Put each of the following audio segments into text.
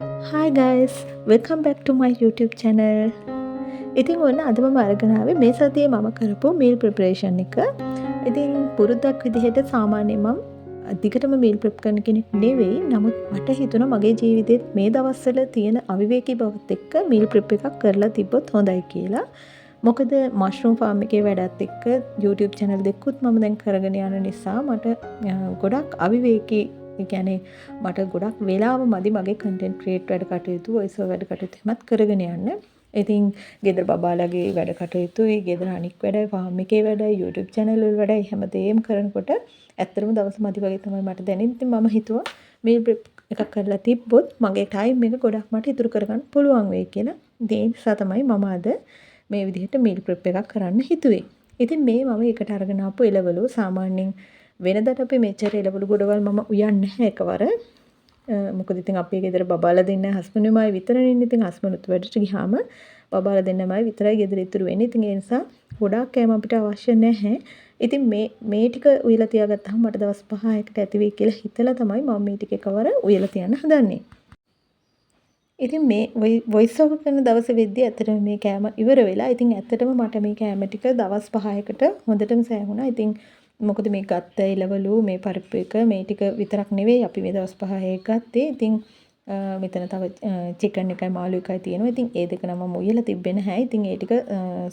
Hi guys, welcome back to my YouTube channel. ඉතින් ඔන්න අද මම අරගෙන ආවේ මේ සතියේ මම කරපු මීල් ප්‍රිපරේෂන් එක. ඉතින් පුරුද්දක් විදිහට සාමාන්‍යයෙන් මම දිගටම මීල් ප්‍රෙප් කරන කෙනෙක් නෙවෙයි. නමුත් මට හිතුණා මගේ ජීවිතේත් මේ දවස්වල තියෙන අවිවේකී බවත් එක්ක මීල් ප්‍රෙප් එකක් කරලා තිබ්බොත් හොඳයි කියලා. මොකද මෂ්රූම් ෆාම් එකේ වැඩත් එක්ක YouTube channel දෙකකුත් මම දැන් කරගෙන යන නිසා මට ගොඩක් අවිවේකී, ඒ කියන්නේ මට ගොඩක් වෙලාව මදි මගේ කන්ටෙන්ට් ක්‍රියේට් වැඩ කටයුතු, වොයිස් ඕවර් වැඩ කටයුතු එහෙමත් කරගෙන යන්න. ඉතින් ගෙදර බබාලගේ වැඩ කටයුතුයි, ගෙදර අනික් වැඩයි, ෆාම් එකේ වැඩයි, YouTube channel වල වැඩයි හැමදේම කරනකොට ඇත්තටම දවස මදි වගේ තමයි මට දැනෙන්නේ. ඉතින් මම හිතුවා මීල් ප්‍රෙප් එකක් කරලා තිබ්බොත් මගේ ටයිම් එක ගොඩක් මට ඉතුරු කරගන්න පුළුවන් වෙයි කියලා. ඉතින් ඒ නිසා තමයි මම අද මේ විදිහට මීල් ප්‍රෙප් එකක් කරන්න හිතුවේ. ඉතින් මේ මම එකට අරගෙන ආපු එළවලු, සාමාන්‍යයෙන් වෙනදට අපි මෙච්චර එළවලු ගොඩවල් මම උයන්නේ නැහැ එකවර. මොකද ඉතින් අපේ ගෙදර බබාලා දෙන්න හස්බන්ඩ් විතරනේ ඉන්නේ. ඉතින් හස්බන්ඩුත් වැඩට ගියාම බබාලා දෙන්නමයි විතරයි ගෙදර ඉතුරු වෙන්නේ. ඉතින් ඒ නිසා ගොඩාක් කෑම අපිට අවශ්‍ය නැහැ. ඉතින් මේ මේ ටික උයලා තියාගත්තාම මට දවස් 5කට ඇති වෙයි කියලා හිතලා තමයි මම මේ ටික එකවර උයලා තියන්න හදන්නේ. ඉතින් මේ වොයිස් ඕවර් කරන දවසේ වෙද්දි ඇත්තටම මේ කෑම ඉවර වෙලා. ඉතින් ඇත්තටම මට මේ කෑම ටික දවස් 5කට හොඳටම සෑහුණා. ඉතින් මොකද මේ ගත්ත එළවලු, මේ පරිප්පු එක, මේ ටික විතරක් නෙවෙයි අපි මේ දවස් 5 ගත්තේ. ඉතින් මෙතන තව චිකන් එකයි මාළු එකයි තියෙනවා. ඉතින් ඒ දෙක නම් මම උයලා තිබ්බේ නැහැ. ඉතින් ඒ ටික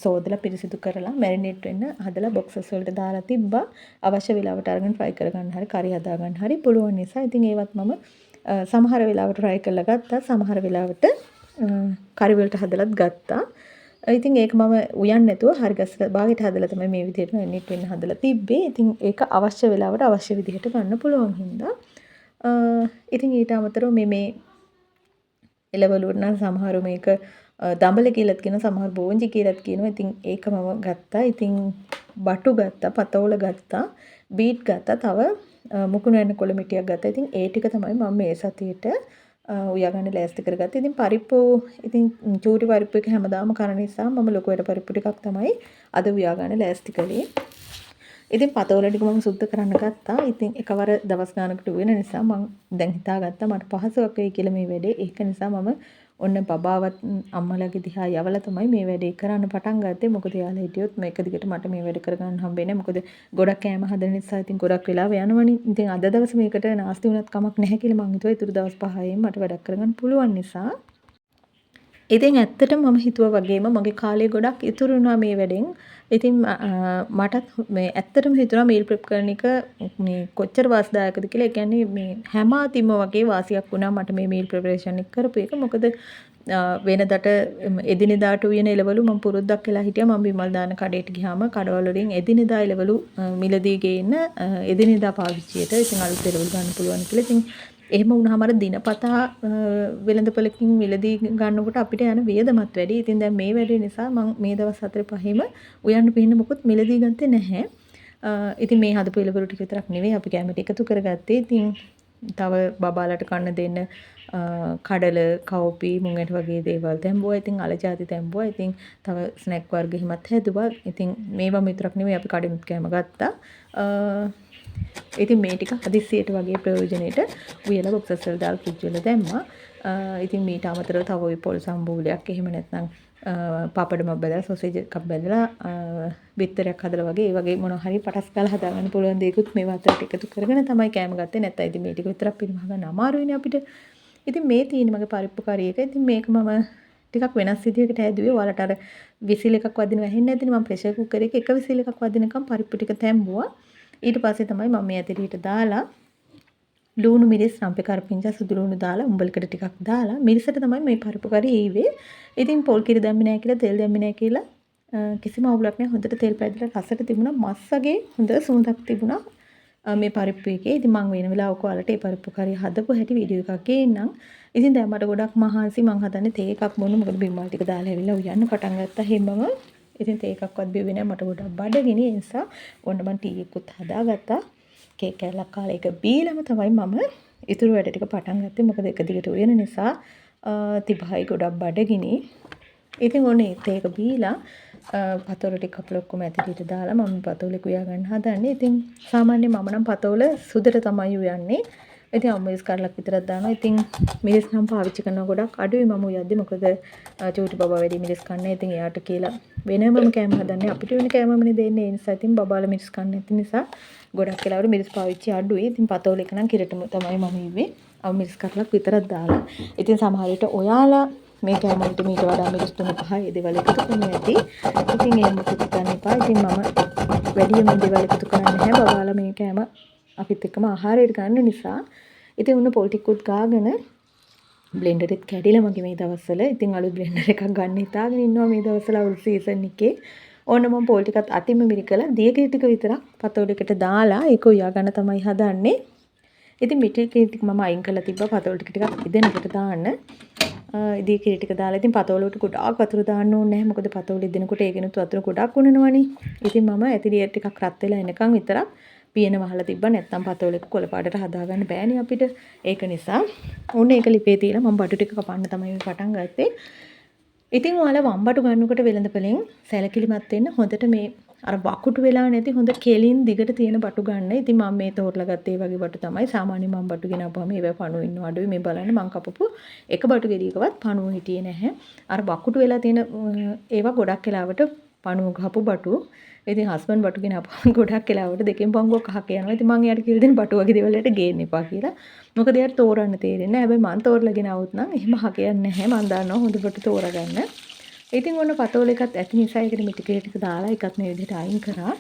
සෝදලා පිරිසිදු කරලා මැරිනේට් වෙන්න හදලා බොක්සස් වලට දාලා තිබ්බා. අවශ්‍ය වෙලාවට අරගෙන ෆ්‍රයි කරගන්න හරි කරි හදාගන්න හරි පුළුවන් නිසා. ඉතින් ඒවත් මම සමහර වෙලාවට ෆ්‍රයි කරලා ගත්තා. සමහර වෙලාවට කරි වලට හදලත් ගත්තා. ඉතින් ඒක මම උයන්නේ නැතුව හරි ගස්සලා බාගෙට හදලා තමයි මේ විදිහට මැරිනේට් වෙන්න හදලා තිබ්බේ. ඉතින් ඒක අවශ්‍ය වෙලාවට අවශ්‍ය විදිහට ගන්න පුළුවන් හින්දා. ඉතින් ඊට අමතරව මේ මේ එළවලු නම් සමහරු මේක දඹල කියලාත් කියනවා, සමහරු බෝංජි කියලාත් කියනවා. ඉතින් ඒක මම ගත්තා. ඉතින් බටු ගත්තා, පතෝල ගත්තා, බීට් ගත්තා, තව මුකුණු යන කොළ මිටියක් ගත්තා. ඉතින් ඒ ටික තමයි මම මේ සතියේට උයා ගන්න ලෑස්ති කරගත්තේ. ඉතින් පරිප්පු, ඉතින් චූටි පරිප්පු එක හැමදාම කන නිසා මම ලොකු වැඩ පරිප්පු ටිකක් තමයි අද උයා ගන්න ලෑස්ති කළේ. ඉතින් පතෝල ටික මම සුද්ධ කරන්න ගත්තා. ඉතින් එකවර දවස් ගානකට උයන නිසා මං දැන් හිතාගත්තා මට පහසුවක් වෙයි කියලා මේ වැඩේ. ඒක නිසා මම ඔන්න බබාවත් අම්මලාගේ දිහා යවලා තමයි මේ වැඩේ කරන්න පටන් ගත්තේ. මොකද එයාලා හිටියොත් මේක දිගට මට මේ වැඩ කරගන්න හම්බෙන්නේ නැහැ. මොකද ගොඩක් කෑම හදන නිසා ඉතින් ගොඩක් වෙලාව යනවනේ. ඉතින් අද දවසේ මේකට නාස්ති වුණත් කමක් නැහැ කියලා මං හිතුවා, ඉතුරු දවස් 5න් මට වැඩක් කරගන්න පුළුවන් නිසා. ඉතින් ඇත්තටම මම හිතුවා වගේම මගේ කාලය ගොඩක් ඉතුරු වුණා මේ වැඩෙන්. ඉතින් මටත් මේ ඇත්තටම හිතුණා මීල් ප්‍රෙප් කරන එක මේ කොච්චර වාසිදායකද කියලා. ඒ කියන්නේ මේ හැම අතින්ම වගේ වාසියක් වුණා මට මේ මීල් ප්‍රෙපරේෂන් එක කරපු එක. මොකද වෙනදට එදිනෙදාට උයන එළවලු මම පුරුද්දක් වෙලා හිටියා. මම බිමල් දාන කඩේට ගියාම කඩවල වලින් එදිනෙදා එළවලු මිලදී ගේන්න, එදිනෙදා පාවිච්චියට. ඉතින් අලුත් එළවලු ගන්න පුළුවන් කියලා. ඉතින් එහෙම වුණාම අර දිනපතා වෙළඳපොළකින් මිලදී ගන්නකොට අපිට යන වියදමත් වැඩි. ඉතින් දැන් මේ වැඩේ නිසා මං මේ දවස් 4 5ෙම උයන්න පිහින්න මොකුත් මිලදී ගත්තේ නැහැ. ඉතින් මේ හදපු එළවලු ටික විතරක් නෙවෙයි අපි කැමට එකතු කරගත්තේ. ඉතින් තව බබාලට කන්න දෙන්න කඩල, කව්පි, මුං ඇට වගේ දේවල් තැඹුවා. ඉතින් අල ජාති තැඹුවා. ඉතින් තව ස්නැක් වර්ග එහෙමත් හැදුවා. ඉතින් මේවම විතරක් නෙවෙයි, අපි කඩෙනුත් කෑම ගත්තා. ඉතින් මේ ටික හදිස්සියට වගේ ප්‍රයෝජනෙට උයලා බොක්සස් වල දාලා ෆ්‍රිජ් වල දැම්මා. ඉතින් මීට අමතරව තව ඔය පොල් සම්බෝලයක්, එහෙම නැත්නම් පපඩමක් බැදලා, සොසේජ් එකක් බැදලා, බිත්තරයක් හදලා වගේ, ඒ වගේ මොනවා හරි පටස් ගාලා හදාගන්න පුළුවන් දේකුත් මේවා අතරට එකතු කරගෙන තමයි කෑම ගත්තේ. නැත්නම් ඉතින් මේ ටික විතරක් පිරිමහ ගන්න අමාරුයිනේ අපිට. ඉතින් මේ තියෙන්නේ මගේ පරිප්පු කරි එක. ඉතින් මේක මම ටිකක් වෙනස් විදිහකට හැදුවේ. ඔයාලට අර විසිල් එකක් වදිනවා ඇහෙන්නේ නැතිනේ. මම ප්‍රෙෂර් කුකර් එකේ එක විසිල් එකක් වදිනකම් පරිප්පු ටික තැඹුවා. ඊට පස්සේ තමයි මම මේ ඇතිරියට දාලා ලූණු, මිරිස්, රම්පෙ කරපිංචා, සුදු ලූණු දාලා, උම්බලකඩ ටිකක් දාලා, මිරිසට තමයි මේ පරිප්පු කරි ඊවේ. ඉතින් පොල් කිරි දැම්මේ නෑ කියලා, තෙල් දැම්මේ නෑ කියලා කිසිම අවුලක් නෑ. හොඳට තෙල් පැදලා රසට තිබුණා. මස් වගේ හොඳ සුවඳක් තිබුණා මේ පරිප්පු එකේ. ඉතින් මං වෙන වෙලාවක ඔයාලට මේ පරිප්පු කරි හදපු හැටි වීඩියෝ එකක් ගේන්නම්. ඉතින් දැන් මට ගොඩක් මහන්සි, මං හදන්නේ තේ එකක් බොන්න. මොකද බිම්මල් ටික දාලා ඇවිල්ලා උයන්න පටන් ගත්තා හැමම. ඉතින් තේ එකක්වත් බිව්වේ නෑ, මට ගොඩක් බඩගිනි. ඒ නිසා ඔන්න මං ටී එකකුත් හදාගත්තා. කේක් කෑල්ලක් කාලා ඒක බීලම තමයි මම ඉතුරු වැඩ ටික පටන් ගත්තේ. මොකද එක දිගට උයන නිසා තිබහයි, ගොඩක් බඩගිනි. ඉතින් ඔන්න ඒත් ඒක බීලා පතෝල ටික කපලා ඔක්කොම ඇතිරියට දාලා මම පතෝලෙක උයා ගන්න හදන්නේ. ඉතින් සාමාන්‍යයෙන් මම නම් පතෝල සුදට තමයි උයන්නේ. ඉතින් අමු මිරිස් කරලක් විතරක් දානවා. ඉතින් මිරිස් නම් පාවිච්චි කරනවා ගොඩක් අඩුයි මම උයද්දි. මොකද චූටි බබා වැඩි මිරිස් කන්නේ. ඉතින් එයාට කියලා වෙනමම කෑම හදන්නේ අපිට වෙන කෑමමනේ දෙන්නේ. ඒ නිසා ඉතින් බබාලා මිරිස් කන්නේ නැති නිසා ගොඩක් වෙලාවට මිරිස් පාවිච්චි අඩුයි. ඉතින් පතෝල එක නම් කිරටම තමයි මම ඉව්වේ. අමු මිරිස් කරලක් විතරක් දාලා. ඉතින් සමහර විට ඔයාලා මේ කෑම වලට මීට වඩා මිරිස් 3 5 ඒ දේවල් එකතු කරනවා ඇති. ඉතින් ඒ මොකද හිතන්න එපා. ඉතින් මම වැඩියෙන් මේ දේවල් එකතු කරන්නේ නැහැ. බබාලා මේ කෑම අපිත් එක්කම ආහාරයට ගන්න නිසා. ඉතින් ඔන්න පොල් ටිකකුත් ගාගෙන බ්ලෙන්ඩර් එකත් කැඩිලා මගේ මේ දවස්වල. ඉතින් අලුත් බ්ලෙන්ඩර් එකක් ගන්න හිතාගෙන ඉන්නවා මේ දවස්වල අවුරුදු සීසන් එකේ. ඕන මම පොල් ටිකත් අතින්ම මිරිකලා දියකිරි ටික විතරක් පතෝල එකට දාලා ඒක උයා ගන්න තමයි හදන්නේ. ඉතින් මිටි කිරි ටික මම අයින් කරලා තිබ්බා පතෝල ටික ටිකක් ඉදෙනකොට දාන්න. දියකිරි ටික දාලා ඉතින් පතෝල වලට ගොඩාක් වතුර දාන්න ඕනේ නැහැ. මොකද පතෝල ඉදෙනකොට ඒකෙනුත් වතුර ගොඩාක් උනනවනේ. ඉතින් මම ඇතිරිය ටිකක් රත් වෙලා එනකන් විතරක් පියන වහලා තිබ්බා. නැත්තම් පතෝල එක කොළ පාටට හදාගන්න බෑනේ අපිට. ඒක නිසා ඕන ඒක ලිපේ තියලා මම බටු ටික කපන්න තමයි මේ පටන් ගත්තේ. ඉතින් ඔයාලා වම් බටු ගන්නකොට වෙළඳපොලෙන් සැලකිලිමත් වෙන්න හොඳට මේ අර වකුටු වෙලා නැති හොඳ කෙලින් දිගට තියෙන බටු ගන්න. ඉතින් මම මේ තෝරලා ගත්තේ ඒ වගේ බටු තමයි. සාමාන්‍යයෙන් මම බටු ගෙනාවම ඒවා පණුව ඉන්නව අඩුයි. මේ බලන්න මං කපපු එක බටු ගෙඩියකවත් පණුව හිටියේ නැහැ. අර වකුටු වෙලා තියෙන ඒවා ගොඩක් වෙලාවට පණුව ගහපු බටු. ඉතින් හස්බන්ඩ් බටු ගෙනාවම ගොඩක් වෙලාවට දෙකෙන් පංගුවක් අහක යනවා. ඉතින් මං එයාට කියලා දෙන බටු වගේ දේවල් එයාට ගේන්න එපා කියලා. මොකද එයාට තෝරන්න තේරෙන්නේ නැහැ. හැබැයි මං තෝරලා ගෙනාවොත් නම් එහෙම අහක යන්නේ නැහැ. මං දන්නවා හොඳ බටු තෝරගන්න. ඉතින් ඔන්න පතෝල එකත් ඇති නිසා ඒකට මිටි කිරි ටික දාලා ඒකත් මේ විදිහට අයින් කරා.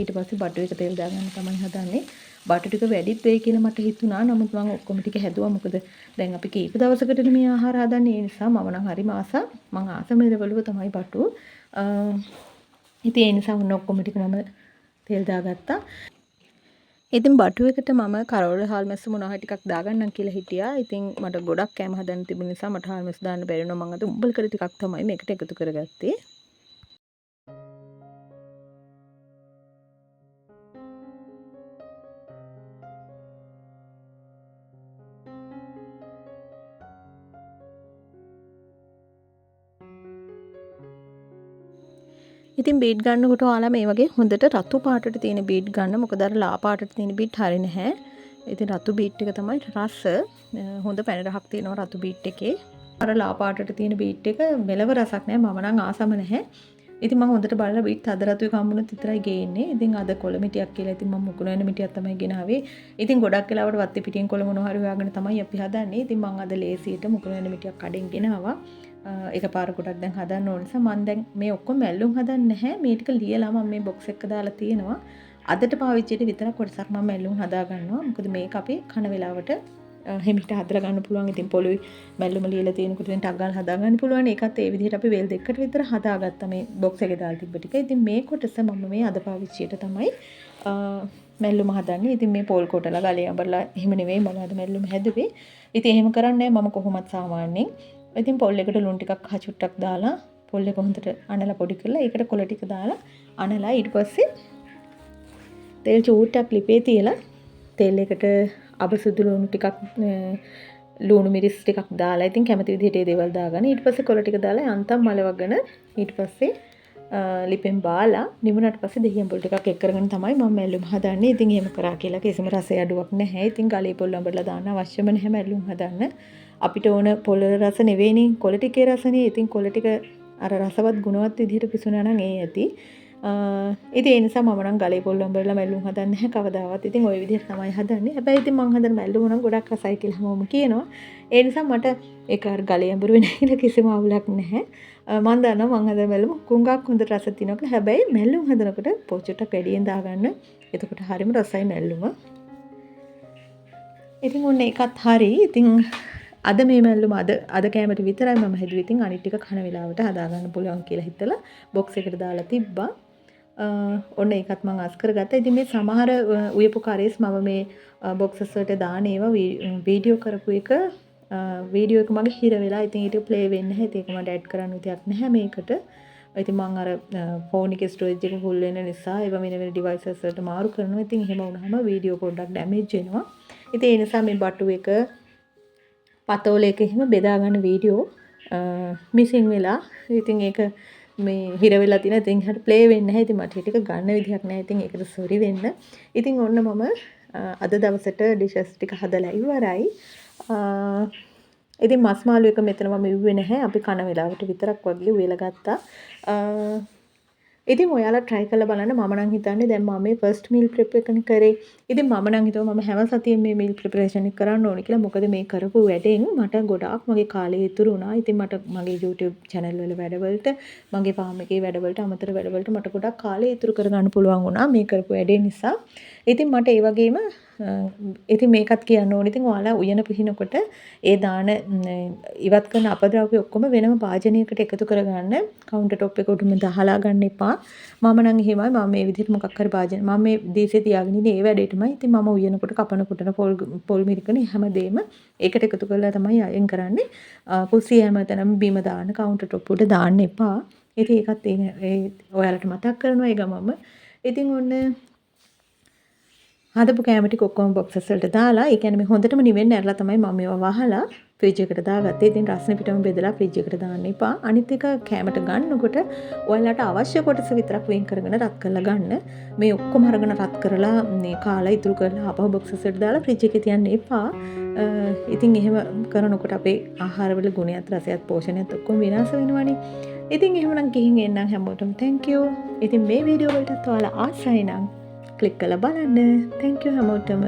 ඊට පස්සේ බටු එක තෙල් දාගන්න තමයි හදන්නේ. බටු ටික වැඩිත් වෙයි කියලා මට හිතුණා. නමුත් මං ඔක්කොම ටික හැදුවා. මොකද දැන් අපි කීප දවසකටනේ මේ ආහාර හදන්නේ. ඒ නිසා මම නම් හරිම ආසා. මං ආසම එළවලුව තමයි බටු. ඉතින් ඒ නිසා ඔන්න ඔක්කොම ටික මම තෙල් දාගත්තා. ඉතින් බටු එකට මම කරවල හාල් මැස්ස මොනවා හරි ටිකක් දාගන්නම් කියලා හිටියා. ඉතින් මට ගොඩක් කෑම හදන්න තිබුණ නිසා මට හාල් මැස්ස දාන්න බැරි වුණා. මං අද උම්බලකඩ ටිකක් තමයි මේකට එකතු කරගත්තේ. ඉතින් බීට් ගන්නකොට ඔයාලා මේ වගේ හොඳට රතු පාටට තියෙන බීට් ගන්න. මොකද අර ලා පාටට තියෙන බීට් හරි නැහැ. ඉතින් රතු බීට් එක තමයි රස. හොඳ පැණ රහක් තියෙනවා රතු බීට් එකේ. අර ලා පාටට තියෙන බීට් එක මෙලව රසක් නෑ. මම නම් ආසම නැහැ. ඉතින් මම හොඳට බලලා බීට් හද රතු එක හම්බුනොත් විතරයි ගේන්නේ. ඉතින් අද කොළ මිටියක් කියලා ඉතින් මම මුකුණ වෙන මිටියක් තමයි ගෙනාවේ. ඉතින් ගොඩක් වෙලාවට වත්තේ පිටින් කොළ මොනවා හරි හොයාගෙන තමයි අපි හදන්නේ. ඉතින් මං අද ලේසියට මුකුණ වෙන මිටියක් කඩෙන් ගෙනාවා. එකපාර ගොඩක් දැන් හදන්න ඕන නිසා මං දැන් මේ ඔක්කොම මැල්ලුම් හදන්නේ නැහැ. මේ ටික ලියලා මම මේ බොක්ස් එක දාලා තියෙනවා. අදට පාවිච්චියට විතරක් කොටසක් මම මැල්ලුම් හදා ගන්නවා. මොකද මේක අපි කන වෙලාවට හිමිට හදලා ගන්න පුළුවන්. ඉතින් පොළොවේ මැල්ලුම ලියලා තියෙනකොට ඉතින් ටක් ගාලා හදා ගන්න පුළුවන්. ඒකත් ඒ විදිහට අපි වේල් දෙකකට විතර හදාගත්තා මේ බොක්ස් එකේ දාලා තිබ්බ ටික. ඉතින් මේ කොටස මම මේ අද පාවිච්චියට තමයි මැල්ලුම හදන්නේ. ඉතින් මේ පොල් කොටලා ගලේ අඹරලා එහෙම නෙවෙයි මම අද මැල්ලුම හැදුවේ. ඉතින් එහෙම කරන්නේ නැහැ මම කොහොමත් සාමාන්‍යයෙන්. ඉතින් පොල් එකට ලුණු ටිකක් කහ චුට්ටක් දාලා පොල් එක හොඳට අනලා පොඩි කරලා ඒකට කොළ ටික දාලා අනලා ඊට පස්සේ තෙල් චූට්ටක් ලිපේ තියලා තෙල් එකට අබ සුදු ලුණු ටිකක් ලුණු මිරිස් ටිකක් දාලා ඉතින් කැමති විදිහට ඒ දේවල් දාගන්න. ඊට පස්සේ කොළ ටික දාලා යන්තම් මලවගෙන ඊට පස්සේ ලිපෙන් බාලා නිමුණට පස්සේ දෙහි ඇඹුල් ටිකක් එක් කරගෙන තමයි මම මැල්ලුම හදන්නේ. ඉතින් එහෙම කරා කියලා කිසිම රසය අඩුවක් නැහැ. ඉතින් ගලේ පොල් අඹරලා දාන්න අවශ්‍යම නැහැ මැල්ලුම් හදන්න. අපිට ඕන පොල් වල රස නෙවෙයිනේ කොළ ටිකේ රසනේ. ඉතින් කොළ ටික අර රසවත් ගුණවත් විදිහට පිසුනා නම් ඒ ඇති. ඉතින් ඒ නිසා මම නම් ගලේ පොල් අඹරලා මැල්ලුම් හදන්නේ නැහැ කවදාවත්. ඉතින් ওই විදිහට තමයි හදන්නේ. හැබැයි ඉතින් මං හදන මැල්ලුම නම් ගොඩක් රසයි කියලා හැමෝම කියනවා. ඒ නිසා මට ඒක අර ගලේ අඹරුවේ නැහැ කියලා කිසිම අවුලක් නැහැ. මං දන්නවා මං හදන මැල්ලුම කුඟක් හොඳ රස තියෙනවා කියලා. හැබැයි මැල්ලුම් හදනකොට පොල් චුට්ටක් වැඩියෙන් දාගන්න. එතකොට හරිම රසයි මැල්ලුම. ඉතින් ඔන්න ඒකත් හරි. ඉතින් අද මේ මැල්ලුම අද කෑමට විතරයි මම හැදුවේ. ඉතින් අනිත් ටික කන වෙලාවට හදාගන්න පුළුවන් කියලා හිතලා බොක්ස් එකට දාලා තිබ්බා. ඔන්න ඒකත් මං අස් කරගත්තා. ඉතින් මේ සමහර උයපු කරේස් මම මේ බොක්සස් වලට දාන ඒවා වීඩියෝ කරපු එක වීඩියෝ එක මගේ හිර වෙලා. ඉතින් ඒක ප්ලේ වෙන්නේ නැහැ. ඉතින් ඒක මට ඇඩ් කරන්න විදියක් නැහැ මේකට. ඉතින් මං අර ෆෝන් එකේ ස්ටෝරේජ් එක ෆුල් වෙන නිසා ඒවා වෙන වෙන ඩිවයිසස් වලට මාරු කරනවා. ඉතින් එහෙම වුණාම වීඩියෝ පොඩ්ඩක් ඩැමේජ් වෙනවා. ඉතින් ඒ නිසා මේ බටු එක පතෝල එක එහෙම බෙදා ගන්න වීඩියෝ මිසින් වෙලා. ඉතින් ඒක මේ හිර වෙලා තියෙනවා. ඉතින් හරි ප්ලේ වෙන්නේ නැහැ. ඉතින් මට ඒ ටික ගන්න විදිහක් නැහැ. ඉතින් ඒකට සෝරි වෙන්න. ඉතින් ඔන්න මම අද දවසට ඩිෂස් ටික හදලා ඉවරයි. ඉතින් මස් මාළු එක මෙතන මම ඉව්වේ නැහැ. අපි කන වෙලාවට විතරක් වගේ උයලා ගත්තා. ඉතින් ඔයාලා try කරලා බලන්න. මම නම් හිතන්නේ දැන් මම මේ ෆස්ට් මීල් ප්‍රෙප් එකනේ කරේ. ඉතින් මම නම් හිතුවා මම හැම සතියෙම මේ මීල් ප්‍රිපරේෂන් එක කරන්න ඕනේ කියලා. මොකද මේ කරපු වැඩෙන් මට ගොඩාක් මගේ කාලය ඉතුරු වුණා. ඉතින් මට මගේ YouTube channel වල වැඩවලට, මගේ ෆාම් එකේ වැඩවලට, අමතර වැඩවලට මට ගොඩක් කාලය ඉතුරු කරගන්න පුළුවන් වුණා මේ කරපු වැඩේ නිසා. ඉතින් මට ඒ වගේම ඉතින් මේකත් කියන්න ඕනේ. ඉතින් ඔයාලා උයන පිහිනකොට ඒ දාන ඉවත් කරන අපද්‍රව්‍ය ඔක්කොම වෙනම භාජනයකට එකතු කරගන්න. කවුන්ටර් ටොප් එක උඩම දහලා ගන්න එපා. මම නම් එහෙමයි. මම මේ විදිහට මොකක් හරි භාජන මම මේ දීසේ තියාගෙන ඉන්නේ ඒ වැඩේටමයි. ඉතින් මම උයනකොට කපන කුටන පොල් පොල් මිරිකන හැමදේම ඒකට එකතු කරලා තමයි අයින් කරන්නේ. කුස්සිය හැමතැනම බිම දාන්න, කවුන්ටර් ටොප් උඩ දාන්න එපා. ඉතින් ඒකත් ඒ ඔයාලට මතක් කරනවා ඒ ගමන්ම. ඉතින් ඔන්න හදපු කෑම ටික ඔක්කොම බොක්සස් වලට දාලා, ඒ කියන්නේ මේ හොඳටම නිවෙන්න ඇරලා තමයි මම මේවා වහලා ෆ්‍රිජ් එකට දාගත්තේ. ඉතින් රස්නේ පිටම බෙදලා ෆ්‍රිජ් එකට දාන්න එපා. අනිත් එක කෑමට ගන්නකොට ඔයාලට අවශ්‍ය කොටස විතරක් වෙන් කරගෙන රත් කරලා ගන්න. මේ ඔක්කොම අරගෙන රත් කරලා මේ කාලා ඉතුරු කරලා ආපහු බොක්සස් වලට දාලා ෆ්‍රිජ් එකේ තියන්න එපා. ඉතින් එහෙම කරනකොට අපේ ආහාරවල ගුණයත් රසයත් පෝෂණයත් ඔක්කොම විනාශ වෙනවනේ. ඉතින් එහෙමනම් ගිහින් එන්නම්. හැමෝටම thank you. ඉතින් මේ වීඩියෝ වලටත් ඔයාලා ආසයි නම් ක්ලික් කරලා බලන්න. Thank you හැමෝටම.